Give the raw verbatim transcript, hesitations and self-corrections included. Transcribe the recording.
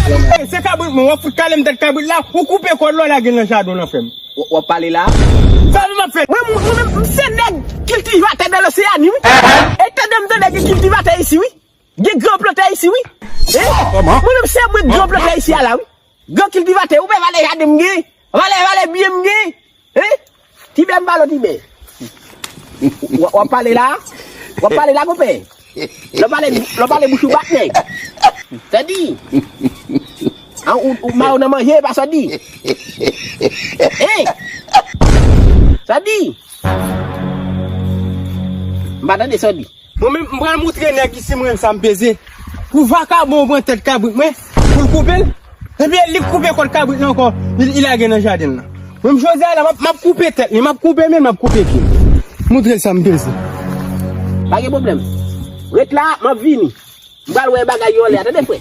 Se kabrit mwen, w ap fout kale m tèt kabrit la, ou koupe kòd la, w lage l nan jaden w lan, frè m. W ap pale la? Sa nou ap fè? Mwen, mwen, mwen, m se nèg kiltivatè nan Loseyani, wi. E tande m tande gen kiltivatè isi, wi. Gen gran plantè isi, wi. E? Mwen menm se mwen gran plantè isi a la, wi. Gran kiltivatè, ou wè valè jaden m gen? Valè, valè byen m gen? E? Tibè m pale w, Tibè. W, w ap pale la? W ap pale la, konpè? Lè w pale, lè w pale bouch ou bat nèg. Sa di? An, ou, ou ma ou nan manje, pa sa di? Hein? Sa di? M pa tande sa di. Mwen menm, m pral moutre nèg isi mwen menm sa m peze. Pou vakabon pran tèt kabrit mwen, pou l koupe l. Epi li k koupe kòd kabrit lan ankò, li, li lage nan jaden l lan. Mwen menm jodi a la, m ap, m ap koupe tèt li, m ap koupe men l, m ap koupe pye l. Moutre l sa m peze. Pa gen pwoblèm. Ret la, m ap vini. M pral wè bagay yo anlè a, tande frè.